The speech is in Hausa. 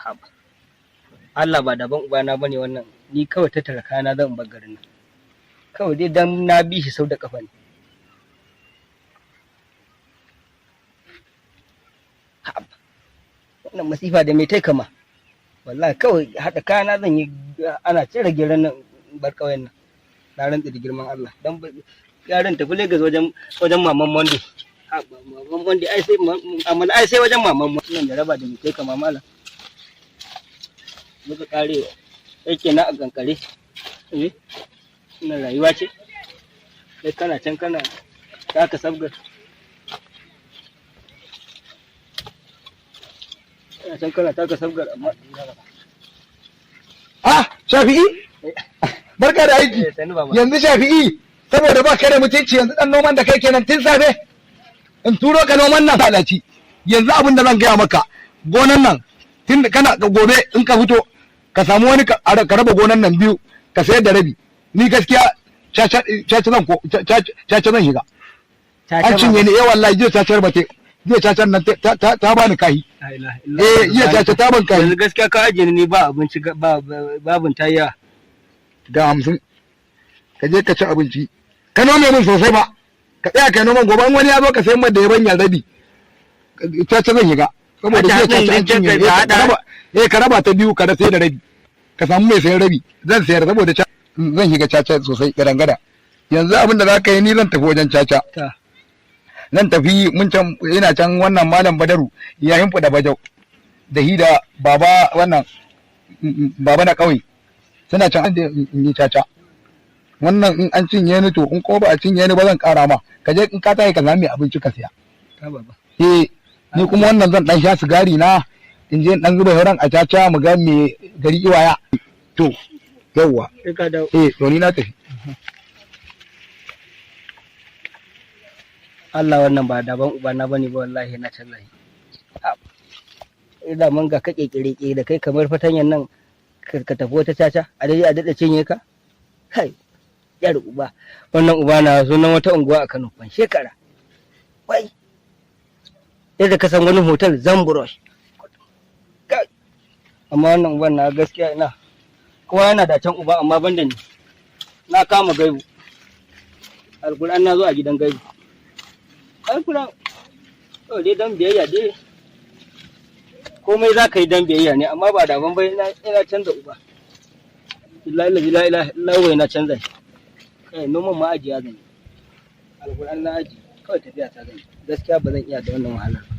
Haba. Allah ba daban ubana bane wannan, ni kawai tattara kayana zan bar garin nan. Kawai dai dan na bi shi sau da kafa ne. Haba. Wannan masifa da mai tai kama. Wallahi kawai haɗa kayana zan yi, ana cire geron nan bar ƙauyen nan. Na rantse da girman Allah. Dan yaran tafi Lagos wajen maman Monday. Haba, maman Monday ai sai amma ai sai wajen maman Monday. Nan jaraba da mai tai kama malam. Muka kare yake na a kankare. Eh, wannan rayuwa ce. Kai kana can kana taka sabgar. Kana can kana taka sabgar amma. Ah, Shafi'i? Barka da aiki. Eh, sannu baba. Yanzu Shafi'i, saboda ba ka da mutunci yanzu dan noman da kai kenan tun safe. In turo ka noman nan lalaci. Yanzu abin da zan gaya maka, gonan nan tun da kana gobe in ka fito ka samu wani ka raba gonan nan biyu ka sayar da rabi. Ni gaskiya caca zan ko caca zan shiga. An cinye ni, eh wallahi jiya cacar ba te jiya cacar nan ta bani kahi. La ilaha illallah. Eh, jiya caca ta ban kahi. Yanzu gaskiya ka ajiye ni ba abinci ba babun tayya. Ga 50 ka je ka ci abinci, ka nome min sosai ba, ka tsaya ka noman gobe in wani ya zo ka sayan da yabanya rabi. Caca zan shiga saboda Caca jiya caca an ɗin cinye. ka haɗa. Eh, ka raba ta biyu ka da sai da rabi, ka samu mai sayan rabi, zan sayar saboda zan shiga caca sosai gadangada. Yanzu abin da za ka yi, ni zan tafi wajen caca. Ta. Zan tafi mun can, ina can wannan malam Badaru ya himfuda bajau da hi da baba, wannan baba na ƙauye suna can an je in yi caca. Wannan in an cinye ni, to in ko ba a cinye ni ba zan ƙara ma. Ka je in ka tashi ka sami abinci ka siya. Ta baba. Eh, ni kuma wannan zan dan sha sigari na, in je in dan zuba sauran a caca mu ga me gari iwaya. To yawwa. Sai ka dawo. Eh, to ni na tafi. Allah wannan ba daban ubana bane ba, wallahi na canza shi. Ina mun ga ka kekere da kai kamar fatanyan nan, ka tafi wata caca a dai a daɗa cinye ka. Kai yar uba, wannan uba na sunan wata unguwa a Kano ban shekara. Wai yadda ka san wani hotel Zamburush. Kai. Amma wannan uban na gaskiya ina kowa yana da can uba, amma ban da ni. Na kama gaibu. Alkur'an na zo a gidan gaibu. Alkur'an to dai dan biyayya dai, komai za ka yi dan biyayya ne, amma ba da ban bai ina canza uba. Billahi la ilaha illa huwa, ina canza shi. Kai, noman ma ajiya zan yi. Alkur'an na aji kawai tafiya ta zan yi. Gaskiya ba zan iya da wannan wahalar ba.